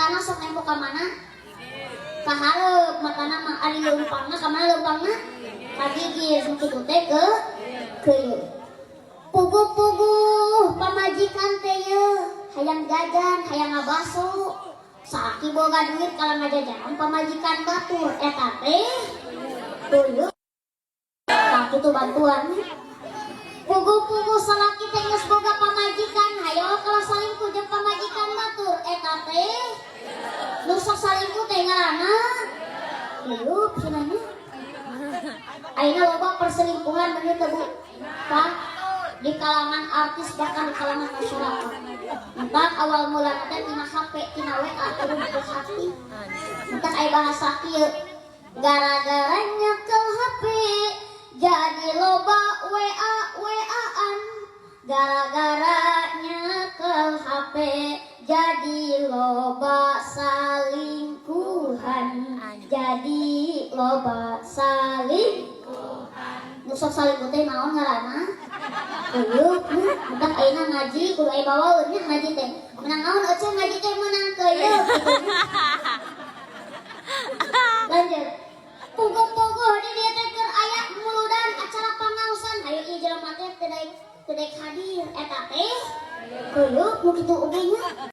Matana sok nempo ka mana? Ka hareup matana mah, ari leumpangna ka mana leumpangna? Ka gigir, nu kitu teh ke keuyeuh. Puguh-puguh pamajikan teh ye hayang jajan, hayang ngabaso. Salaki boga duit kalau ngajajanan pamajikan batur, eta teh keuyeuh. Tah, kitu bantuan. Puguh-puguh salaki teh geus boga pamajikan, hayo kalau salingkuh jeung pamajikan batur, eta teh nu sok salingkuh teh ngaranna keuyeuh cenah nya. Ayeuna loba perselingkuhan, bener teu, Bu? Pak, di kalangan artis, bahkan di kalangan masyarakat. Entah awal mula teh tina HP, tina WA turun ke hati. Entah aya bahasa kieu. Gara-gara nyekel HP jadi loba WA WA-an. Gara-gara nyekel HP jadi loba salingkuhan. Jadi loba salingkuhan. Nu sok salingkuh teh naon ngaranna? Keuyeuh. Entah ayeuna ngaji kudu aya bawaeun nya ngaji teh. Menang naon eceu ngaji teh? Menang keuyeuh kitu. Lanjut. Puguh-puguh di dieu teh keur aya muludan, acara pangaosan, hayu ieu jelema teh teu daek hadir, eta teh keuyeuh nu kitu oge nya.